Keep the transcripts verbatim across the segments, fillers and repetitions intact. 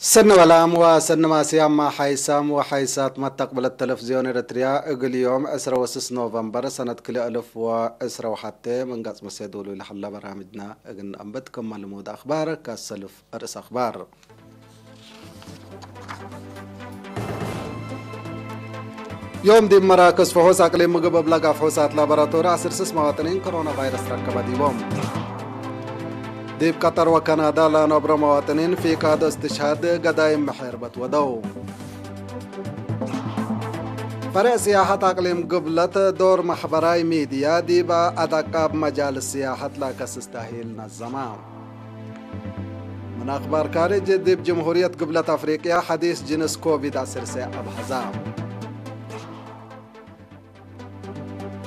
ሰኒ ወላም ወሰኒ ማስያም ሓይሳም ወሓይሳት መተቅብለት ተለፍዝዮን ኤረትርያ፣ እግል ዮም ዕስረ ወስስ ኖቨምበር ሰነት ክልኤ እልፍ ወዕስረ ወሐቴ ምን ገጽ መሴ ዶሉ ለሀለ በራምጅና እግል ነአንብት። ክመ ልሙድ አክባር፣ ከሰልፍ ርእስ አክባር። ዮም ዲብ መራክዝ ፍሑስ አቅሊም ምግብ እብ ለጋ ፍሑሳት ላቦራቶሪ ዐስር ስስ መዋጥኒን ኮሮና ቫይረስ ረከበ ዲቦም። ዲብ ቀጠር ወከናዳ ለነብሮ መዋጥኒን ፊቃዶ እስትሽሃድ ገዳይም መሐርበት ወደው። ፈሬዕ ስያሐት አቅሊም ግብለት ዶር መሕበራይ ሚድያ ዲብ አዳቃብ መጃልስ ስያሐት ለከስስ ተእሂል ነዘማ። ምን አክባር ካርጅ፣ ዲብ ጅምሁርየት ግብለት አፍሪቅያ ሐዲስ ጅንስ ኮቪድ ዐስር ሰ አብሐዛ።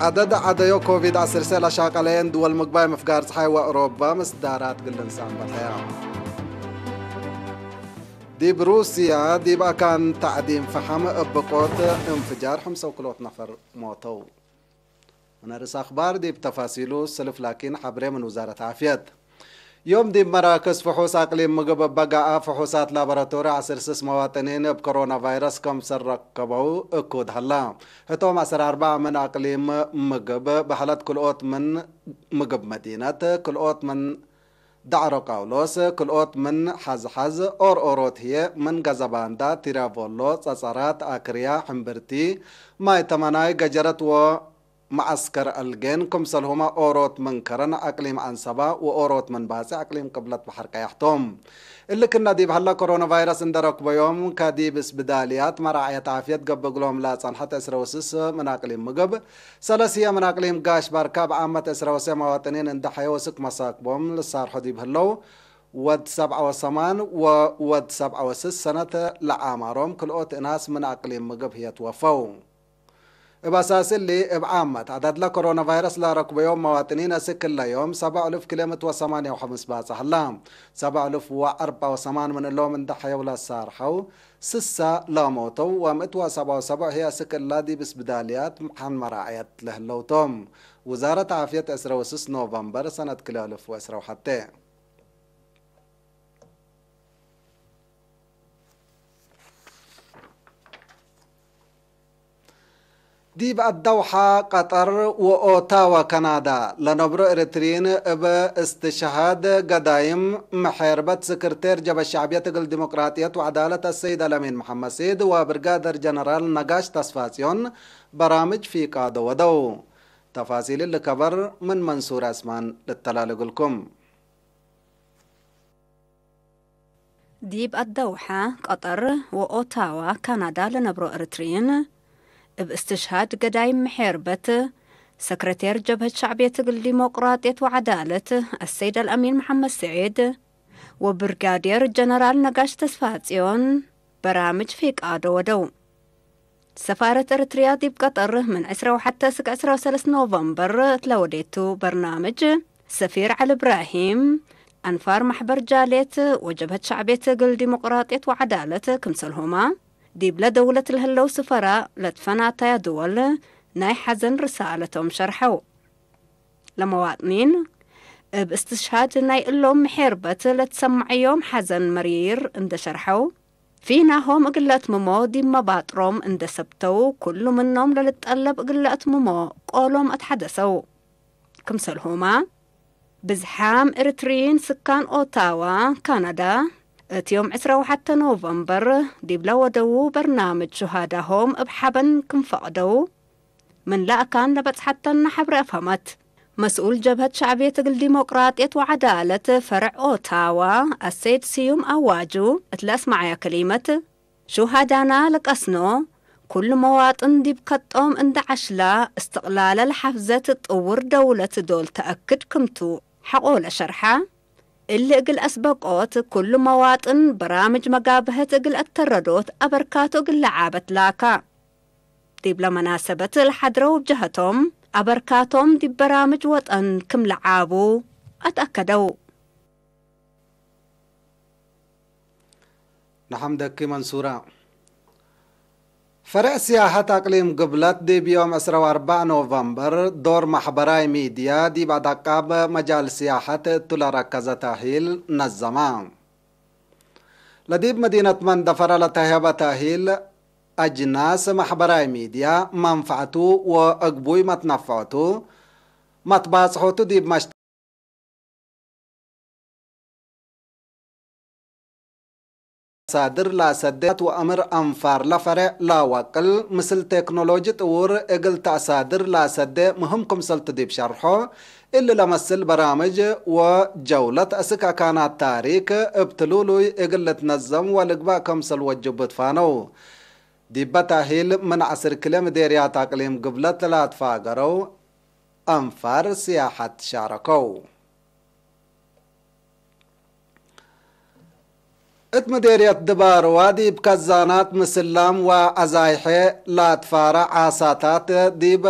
ዐደድ ዐደዮ ኮቪድ ዐስር ሰ ለሻቀለየን ድወል ምግባይ ምፍጋር ጸሓይ ወአውሮባ ምስዳራት ግልን ሳንበተያ። ዲብ ሩስያ ዲብ አካን ተዕዲም ፈሐም እብ ቆት እንፍጃር ሐምሰ ወክልኦት ነፈር ሞተው። ምን ርእስ አክባር ዲብ ተፋሲሉ ሰልፍ ላኪን ሐብሬ ምን ውዛረት ዓፍየት። ዮም ዲብ መራክዝ ፍሑስ አቅሊም ምግብ እበ ገአ ፍሑሳት ላቦራቶሪ ዐስር ስስ መዋጥኒን እብ ኮሮና ቫይረስ ከምሰል ረከበው እኩድ ሀላ። ህቶም ዐስር አርበዕ ምን አቅሊም ምግብ በህለት ክልኦት ምን ምግብ መዲነት፣ ክልኦት ምን ዳዕሮ ቃውሎስ፣ ክልኦት ምን ሐዝሐዝ፣ ኦርኦሮት ህዬ ምን ገዘባንዳ፣ ቲራቮሎ፣ ጸጸራት፣ አክርያ፣ ሕምብርቲ፣ ማይ ተመናይ፣ ገጀረት ወ መዐስከር አልጌን፣ ክምሰልሁመ ኦሮት ምን ከረን አቅሊም ዐንሰባ ወኦሮት ምን ባጽዕ አቅሊም ቅብለት በሐር ቀያሕ ቶም። እሊ ክእነ ዲብ ሀለ ኮሮና ቫይረስ እንደ ረክበዮም፣ ከዲብ እስብዳልያት መራዕየት ዓፍየት ገብእ እግሎም ለጸንሐት ዕስረ ወስስ ምን አቅሊም ምግብ፣ ሰለስየ ምን አቅሊም ጋሽ ባርካ እብ ዓመት ዕስረ ወሰ መዋጥኒን እንደ ሐየው እስክ መሳክቦም ልሳርሖ ዲብ ህለው፣ ወድ ሰብዓ ወሰማን ወወድ ሰብዓ ወስስ ሰነት ለአማሮም ክልኦት እናስ ምን አቅሊም ምግብ ህዬ ትወፈው። እብ አሳስ እሊ፣ እብ ዓመት ዐዳድለ ኮሮና ቫይረስ ለረክበዮም መዋጥኒን እስክ እለ ዮም ሰብዕ እልፍ ክልኤ ምእት ወሰማንየ ወሐምስ ባጽሕ ህላ። ሰብዕ እልፍ ወአርበዕ ወሰማን ምን እሎም እንደ ሐየው ለሳርሐው፣ ስሳ ለሞተው ወምእት ወሰብዓ ወሰብዕ ህይ እስክ እለ ዲብ እስብዳልያት ሐን መራዕየት ለህለው ቶም። ውዛረት ዓፍየት ዕስረ ወስስ ኖቨምበር ሰነት ክልኤ እልፍ ወዕስረ ወሐቴ። ዲብ አደውሐ ቀጠር ወኦታዋ ካናዳ ለነብሮ ኤረትርዪን እብ እስትሽሃድ ገዳይም መሐርበት ስክርቴር ጀብሀት ሸዕብየት እግል ዲሞቅራጥየት ወዐዳለት አሰይድ አልአሚን መሐመድ ስዒድ ወብርጋደር ጀነራል ነጋሽ ተስፋጽዮን በራምጅ ፊቃዶ ወደው። ተፋሲል እሊ ከበር ምን መንሱር ዐስማን ልተላል እግልኩም። ዲብ አደውሐ ቀጠር ወኦታዋ ካናዳ ለነብሮ ኤረትርዪን፣ እብ እስትሽሃድ ገዳይም መሐርበት፣ ሰክረቴር ጀብሀት ሸዕብየት እግል ዲሞቅራጥየት ወዐዳለት አሰይድ አልአሚን መሐመድ ስዒድ ወብርጋዴር ጀነራል ነጋሽ ተስፋጽዮን በራምጅ ፊቃዶ ወደው። ሰፋረት ኤረትርያ ዲብ ቀጠር ምን ዕስረ ወሐተ እስክ ዕስረ ወሰለስ ኖቨምበር እት ለወዴቱ በርናምጅ፣ ሰፊር ዐሊ እብራሂም፣ አንፋር ማሕበር ጃልየት ወጀብሀት ሸዕብየት እግል ዲሞቅራጥየት ወዐዳለት ክምሰልሁመ፣ ዲብለ ደውለት ለህለው ስፈራ ለትፈናተያ ድወል ናይ ሐዘን ርሳለቶም ሸርሐው። ለመዋጥኒን፣ እብ እስትሽሃድ ናይ እሎም መሐርበት ለትሰመዐዮም ሐዘን መሪር እንደ ሸርሐው፣ ፊናሆም እግል ለአትምሞ ዲብ መባጥሮም እንደ ሰብተው፣ ኩሉ ምኖም ለልጠለብ እግል ለአትምሞ ቆሎም አትሐደሰው። ክምሰልሁመ፣ ብዝሓም ኤረትርዪን ስካን ኦታዋ፣ ካናዳ፣ እት ዮም ዕስረ ወሐተ ኖቨምበር ዲብለ ወደዉ በርናምጅ ሹሃዳሆም እብ ሐበን ክም ፈቅደው፣ ምን ለአካን ለበጽሐተነ ሐብሬ አፍሀመት። መስኡል ጀብሀት ሸዕብየት እግል ዲሞቅራጥየት ወዐዳለት ፈርዕ ኦታዋ አሰይድ ስዩም አዋጁ እት ለአስመዐየ ከሊመት፣ ሹሃዳና ለቀስኖ፣ ኩሉ መዋጥን ዲብ ከጦም እንደ ዐሽላ እስትቅላለ ለሐፍዘት ጥውር ደውለት ዶል ተአክድ ክምቱ ሐቆ ለሸርሐ፣ እሊ እግል አስበቆት፣ ኩሉ መዋጥን በራምጅ መጋብሀት እግል አተረዶት አበርካቱ እግል ለዓበት ላካ። ዲብለ መናሰበት ለሐድረው እብ ጀሀቶም፣ አበርካቶም ዲብ በራምጅ ወጠን ክም ለዓቡ አትአከደው። ነሐምደኪ መንሱራ። ፈሬዕ ስያሐት አቅሊም ግብለት ዲብ ዮም ዕስረ ወአርበዕ ኖቨምበር ዶር መሕበራይ ሚድያ ዲብ አዳቃብ መጃል ስያሐት እቱ ለረከዘ ተእሂል ነዘመ። ለዲብ መዲነት መንደፈረ ለተህየበ ተእሂል አጅናስ፣ መሕበራይ ሚድያ መንፈዐቱ ወእግቡይ መትነፍዖቱ፣ መትባጽሖቱ ዲብ መሽ- ሳድር ለአሰዴ ወአምር አንፋር ለፈሬዕ ለወቅል፣ ምስል ቴክኖሎጂ ጥውር እግል ተአሳድር ለአሰዴ ምህም ክምሰልቱ ዲብ ሸርሖ፣ እሊ ለመስል በራምጅ ወጀውለት እስክ አካናት ታሪክ እብ ትሉሉይ እግል ልትነዘም ወልግባእ ክምሰል ወጅቡ ትፋነው። ዲበ ተእሂል ምን ዐስር ክለ ምዴርያት አቅሊም ግብለት ለላትፋገረው አንፋር ስያሐት ሻረከው። እት ምዴርየት ድባርዋ ዲብ ከዛናት ምስላም ወአዛይሐ ለአትፋረ ዓሳታት ዲብ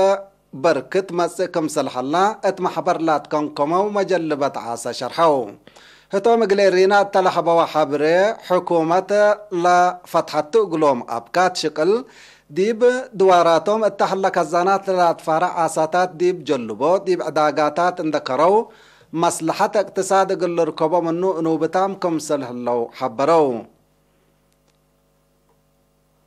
በርክት መጽእ ክምሰል ሀላ፣ እት መሕበር ለአትከንከመው መጀልበት ዓሰ ሸርሐው። ህቶም እግል ኤሪና እተ ለሀበወ ሐብሬ፣ ሕኩመት ለፈትሐቱ እግሎም አብካት ሽቅል፣ ዲብ ድዋራቶም እተ ሀለ ከዛናት ለለአትፋረ ዓሳታት ዲብ ጀልቦ፣ ዲብ ዕዳጋታት እንደ ከረው፣ መስለሐት እቅትሳድ እግል ልርከቦ ምኑ እኑብታም ክምሰል ህለው ሐበረው።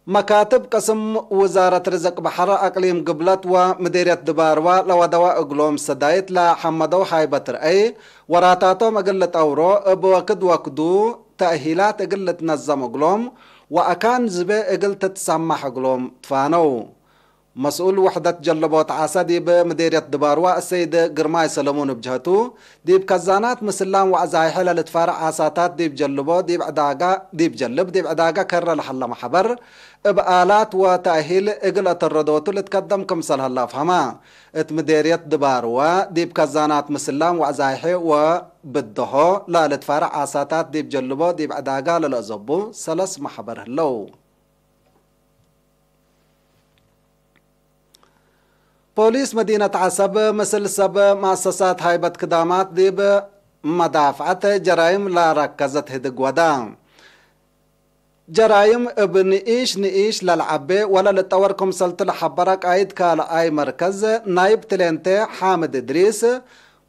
መካትብ ቅስም ውዛረት ርዝቅ በሐር፣ አቅሊም ግብለት ወምዴርየት ድባርዋ ለወደወ እግሎም ሰዳይት ለሐመደው ሃይበት ርአይ፣ ወራታቶም እግል ልጠውሮ፣ እብ ወክድ ወክዱ ተእሂላት እግል ልትነዘም እግሎም ወአካን ዝቤ እግል ትትሰማሕ እግሎም ትፋነው። መስኡል ውሕደት ጀለቦት ዓሰ ዲብ ምዴርየት ድባርዋ እሰይድ ግርማይ ሰለሙን እብ ጀህቱ፣ ዲብ ከዛናት ምስላም ወአዛይሐ ለልትፋረ ዓሳታት ዲብ ጀልቦ ዲብ ዕዳጋ፣ ዲብ ጀልብ ዲብ ዕዳጋ ከረ ለሀለ መሕበር፣ እብ አላት ወተእሂል እግል አተረዶቱ ልትከደም ክምሰል ሀለ አፍሀመ። እት ምዴርየት ድባርዋ ዲብ ከዛናት ምስላም ወአዛይሐ ወብድሆ ለልትፋረ ዓሳታት ዲብ ጀልቦ ዲብ ዕዳጋ ለለአዘቡ ሰለስ መሕበር ህለው። ፖሊስ መዲነት ዐሰብ ምስል ሰብ መአሰሳት ሃይበት ክዳማት ዲብ መዳፍዐት ጀራይም ለረከዘት ህድግ ወዳ። ጀራይም እብ ንኢሽ ንኢሽ ለልዐቤ ወለልጠወር ክምሰልቱ ለሐበረ ቃይድ ካልኣይ መርከዝ ናይብ ትሌንቴ ሓምድ እድሪስ፣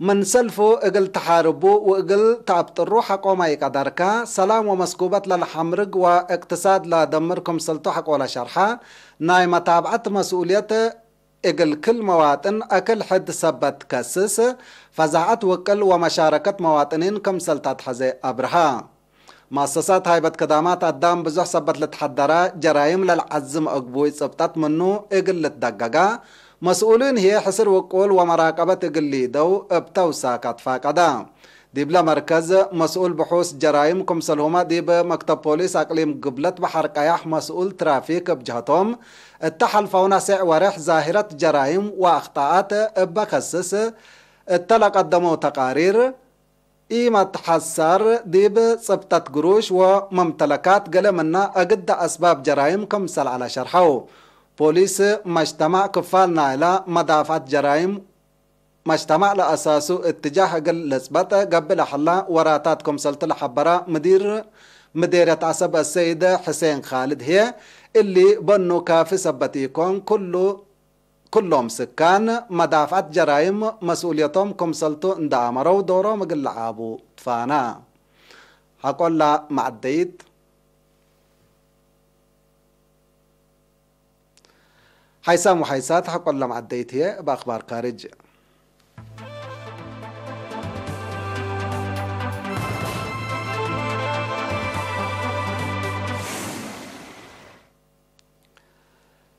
ምን ሰልፉ እግል ተሓርቡ ወእግል ተአብጥሩ ሐቆም አይቀደርከ፣ ሰላም ወመስኩበት ለለሐምርግ ወእቅትሳድ ለደምር ክምሰልቱ ሐቆለ ሸርሐ፣ ናይ መታብዐት መስኡልየት እግል ክል መዋጥን አክል ሕድ ሰበት ከስስ፣ ፈዛዐት ውቅል ወመሻረከት መዋጥኒን ክምሰል ተአትሐዜ አብርሀ። መአሰሳት ሃይበት ከዳማት አዳም ብዙሕ ሰበት ለትሐደረ ጀራይም ለልዓዝም አግቡይ ጽብጠት ምኑ እግል ልትደገገ፣ መስኡሊን ህዬ ሕስር ውቁል ወመራቀበት እግል ሊደው እብ ተውሳክ አትፋቀደ። ዲብለ መርከዝ መስኡል ብሑስ ጀራይም ክምሰልሁመ ዲብ መክተብ ፖሊስ አቅሊም ግብለት በሐር ቀያሕ መስኡል ትራፊክ እብ ጀህቶም፣ እተ ሐልፈው ነሴዕ ወሬሕ ዛሂረት ጀራይም ወአክጠአት እበ ከስስ እተ ለቀደመው ተቃሪር፣ ኢመትሐሳር ዲብ ጽብጠት ግሩሽ ወመምተለካት ገሌ ምነ አግደ አስባብ ጀራይም ክምሰል ዐለ ሸርሐው። ፖሊስ መጅተማዕ ክፋል ናይለ መዳፍዐት ጀራይም መጅተማዕ ለአሳሱ እትጃህ እግል ልጽበጥ ገብእ ለሐለ ወራታት ክምሰልቱ ለሐበረ ምዲር ምዴርየት ዐሰብ አሰይድ ሕሴን ካልድ ህዬ፣ እሊ በኑ ካፊ ሰበት ኢኮን፣ ክሉ ክሎም ስካን መዳፍዐት ጀራይም መስኡልየቶም ክምሰልቱ እንደ አመረው ዶሮም እግል ለዓቡ ትፋና። ሐቆላ መዐደይት። ሐይሳም ወሐይሳት ሐቆላ መዐደይት ህዬ እብ አክባር ካርጅ።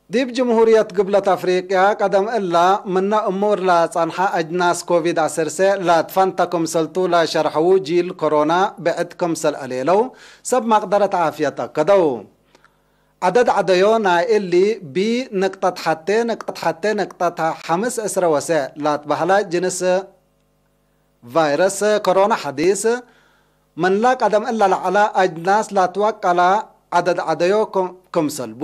ዲብ ጅምሁርየት ግብለት አፍሪቅያ፣ ቀደም እላ ምነ እሙር ለጸንሐ አጅናስ ኮቪድ ዐሰርተ ለትፈንተ ክምሰልቱ ለሸርሐዉ ጂል ኮሮና፣ ብዕድ ክምሰል አሌለው ሰብ መቅደረት ዓፍየት አከደው። ዐደድ ዐደዮ ናይ እሊ ቢ ንቅጠት ሐቴ ንቅጠት ሐቴ ንቅጠት ሐምስ ዕስረ ወሰዕ ለትበህለ ጅንስ ቫይረስ ኮሮና ሐዲስ፣ ምንላ ቀደም እለ ለዐለ አጅናስ ለትወቀለ ዐደድ ዐደዮ ክም-፣ ክምሰልቡ፣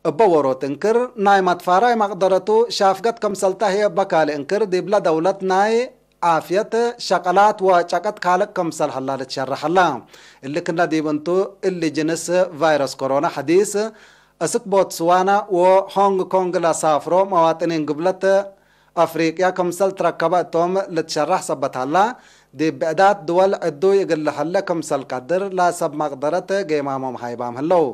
እበ ዎሮት እንክር፣ ናይ መትፋራይ መቅደረቱ ሻፍገት ክምሰልተ ህዬ እበ ካልእ እንክር፣ ዲብለ ደውለት ናይ ዓፍየት ሸቀላት ወጨቀት ካልእ ክምሰል ሀላ ልትሸረሕ ሀላ። እሊ ክነ ዲብ እንቱ፣ እሊ ጅንስ ቫይረስ ኮሮና ሐዲስ፣ እስክ ቦትስዋና ወሆንግ ኮንግ ለሳፍሮ መዋጥኒን ግብለት አፍሪቅያ ክምሰል ትረከበ እቶም ልትሸረሕ ሰበት ሀላ፣ ዲብ ብዕዳት ድወል ዕዱይ እግል ለሀለ ክምሰል ቀድር ለሰብ መቅደረት ጌማሞም ሀይባም ህለው።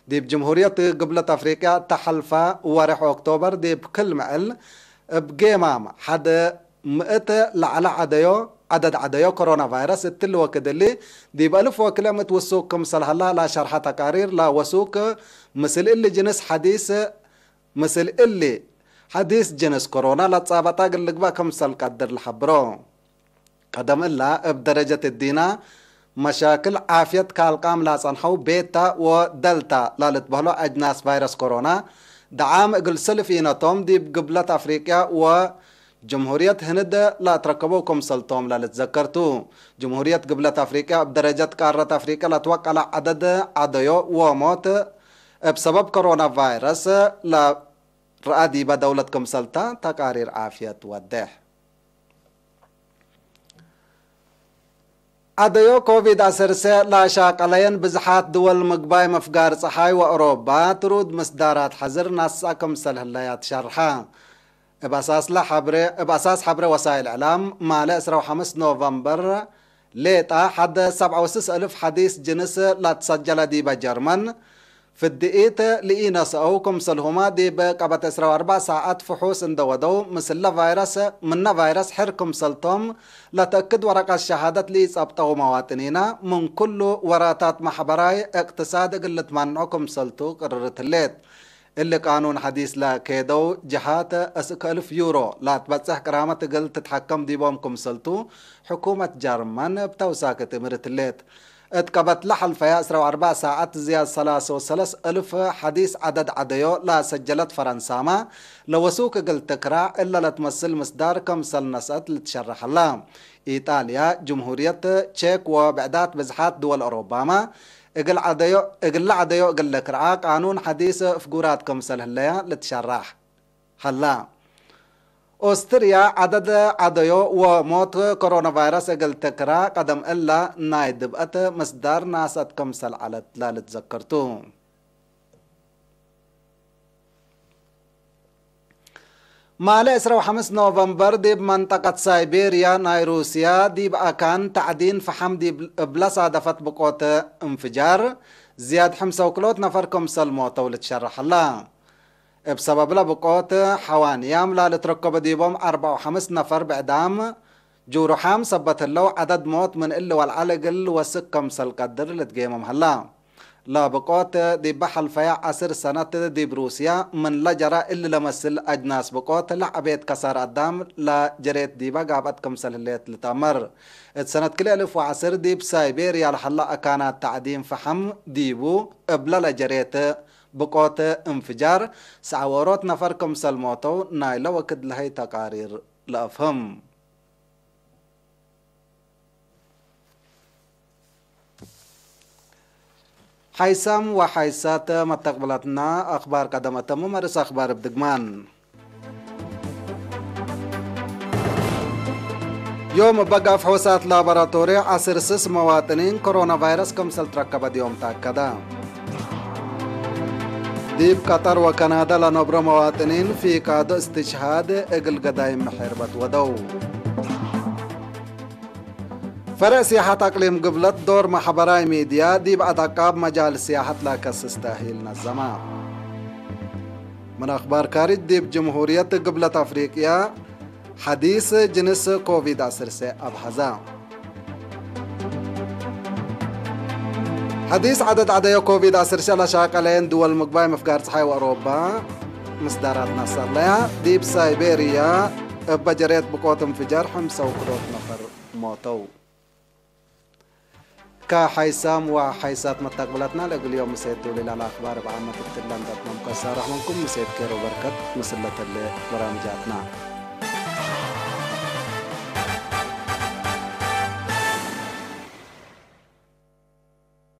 ዲብ ጅምሁርየት ግብለት አፍሪቅያ እተ ሐልፈ ወሬሕ ኦክቶበር ዲብ ክል ምዕል እብ ጌማም ሐደ ምእት ለዐለ ዐደዮ፣ ዐደድ ዐደዮ ኮሮና ቫይረስ እትሊ ወክድ እሊ ዲብ አልፍ ወክልኤ ምእት ውሱክ ክምሰል ሀላ ለሸርሐ ተቃሪር ለወሱክ ምስል እሊ ጅንስ ሐዲስ፣ ምስል እሊ ሐዲስ ጅንስ ኮሮና ለትጻበጠ እግል ልግበእ ክምሰል ቀድር ለሐብሮ። ቀደም እላ እብ ደረጀት እዲና መሻክል ዓፍየት ካልቃም ላጸንሐው ቤታ ወደልታ ላልትበህሎ አጅናስ ቫይረስ ኮሮና ደዓም እግል ሰልፍ ኢነቶም ዲብ ግብለት አፍሪቅያ ወጅምሁርየት ህንድ ለአትረከበው ክምሰልቶም ለልትዘከር ቱ። ጅምሁርየት ግብለት አፍሪቅያ እብ ደረጀት ቃረት አፍሪቅያ ለትወቀለ ዐደድ ዐደዮ ወሞት እብ ሰበብ ኮሮና ቫይረስ ለረአ ዲበ ደውለት ክምሰልታ ተቃሪር ዓፍየት ወዴሕ። ዐደዮ ኮቪድ ዐሰርሰ ለአሻቀለየን ብዝሓት ድወል ምግባይ መፍጋር ጸሓይ ወአውሮባ ትሩድ ምስዳራት ሐዝር ናስአ ክምሰል ህለያ ትሸርሐ። እብ አሳስለ ሐብሬ፣ እብ አሳስ ሐብሬ ወሳይል እዕላም፣ ማለ ዕስራ ወሐምስ ኖቨምበር ሌጣ ሐደ ሰብዓ ወስስ እልፍ ሐዲስ ጅንስ ለትሰጀለ ዲበ ጀርመን፣ ፍድኢት ለኢነስአው ክምሰልሁመ ዲብ ቀበት ዕስራ ወአርበዕ ሳዐት ፍሑስ እንዴ ወደው፣ ምስለ ቫይረስ፣ ምነ ቫይረስ ሕር ክምሰልቶም ለተእክድ ወረቀት ሸሃደት ለኢጸብጠው መዋጥኒነ፣ ምን ክሉ ወራታት መሕበራይ እቅትሳድ እግል ልትመንዖ ክምሰልቱ ቅርርት ህሌት። እሊ ቃኑን ሐዲስ ለኬደው ጀሃት እስክ እልፍ ዩሮ ለትበጽሕ ቅራመት እግል ትትሐከም ዲቦም ክምሰልቱ ሕኩመት ጀርመን እብ ተውሳክ ትእምር ህሌት። እት ቀበት ለሐልፈየ ዕስራ ወአርበዕ ሳዐት ዝያድ ሰላስ ወሰለስ እልፍ ሐዲስ ዐደድ ዐደዮ ለሰጀለት ፈረንሳመ፣ ለወሱክ እግል ትክራዕ እለ ለትመስል ምስዳር ክምሰል ነስአት ልትሸረሕ ሀላ። ኢጣልያ፣ ጅምሁርየት ቼክ ወብዕዳት ብዝሓት ድወል አውሮባመ፣ እግል ዐደዮ፣ እግለ ዐደዮ እግል ልክርዓ ቃኑን ሐዲስ ፍጉራት ክምሰል ህለየ ልትሸራሕ ሀላ። ኦስትርያ ዐደድ ዐደዮ ወሞት ኮሮና ቫይረስ እግል ትክራ ቀደም እለ ናይ ድብአት ምስዳር ናሰት ክምሰል ዐለት ለልትዘከር ቱ። ማለ ዕስራ ወሐምስ ኖቨምበር ዲብ መንጠቀት ሳይቤርያ ናይ ሩስያ ዲብ አካን ተዕዲን ፈሐም ዲብ እብለ ሳደፈት ብቆት እንፍጃር ዝያድ ሕምሰ ወክልኦት ነፈር ክምሰል ሞተው ልትሸረሕ ሀላ። እብ ሰበብለ ብቆት ሐዋንያም ላልትረከቦ ዲቦም አርበዕ ወሐምስ ነፈር ብዕዳም ጁሩሓም ሰበት ህለው፣ ዐደድ ሞት ምን እሊ ወልዓል እግል ወስክ ክምሰል ቀድር ልትጌመም ሀላ። ለብቆት ዲበ ሐልፈየ ዐስር ሰነት ዲብ ሩስያ ምን ለጀረ እሊ ለመስል አጅናስ ብቆት ለዐቤት ከሳር አዳም ለጀሬት ዲበ ጋብአት ክምሰል ህሌት ልትአመር። እት ሰነት ክልኤ እልፍ ወዐስር ዲብ ሳይቤርያ ለሀላ አካናት ተዕዲን ፈሐም ዲቡ እብለ ለጀሬት ብቆት እንፍጃር ሰዐ ወኦሮት ነፈር ክምሰል ሞተው ናይለ ወክድ ለሀይ ተቃሪር ለአፍህም። ሐይሳም ወሐይሳት መተቅብለትና አክባር ቀደም አተሙ። መርስ አክባር እብ ድግማን። ዮም እበ ጋፍ ሖሳት ላቦራቶሪ ዐስር ስስ መዋጥኒን ኮሮና ቫይረስ ክምሰል ትረከበ ዮም ተአከደ። ዲብ ቀጠር ወከናዳ ለነብሮ መዋጥኒን ፊቃዶ እስትሽሃድ እግል ገዳይም ምሕርበት ወደው። ፈረዕ ሲያሐት አቅሊም ግብለት ዶር ማሕበራይ ሚድያ ዲብ አዳቃብ መጃል ሲያሐት ለከስስ ተእሂል ነዘመ። ምን አክባር ካሪጅ ዲብ ጅምሁርየት ግብለት አፍሪቅያ ሐዲስ ጅንስ ኮቪድ ዐስር ሰ አብሐዘ። ሐዲስ ዐደድ ዐደዮ ኮቪድ ዐስር ሰ ለሻቀለየን ድወል ምግባይ መፍጋር ጸሓይ ወአውሮባ ምስዳራት ናሳለያ። ዲብ ሳይቤርያ እበ ጀሬት ብቆት እንፍጃር ሐምሰ ወክልኦት ነፈር ሞተው። ከሐይሳም ወሐይሳት መታቅብላትና ለእግል ዮም ምሴት ዶል ለአክባር እብ ዓመት እትለን ዳት መምከሳረሕ መንኩም ምሴት ኬሮ በርከት ምስል ለተለ በራምጃትና።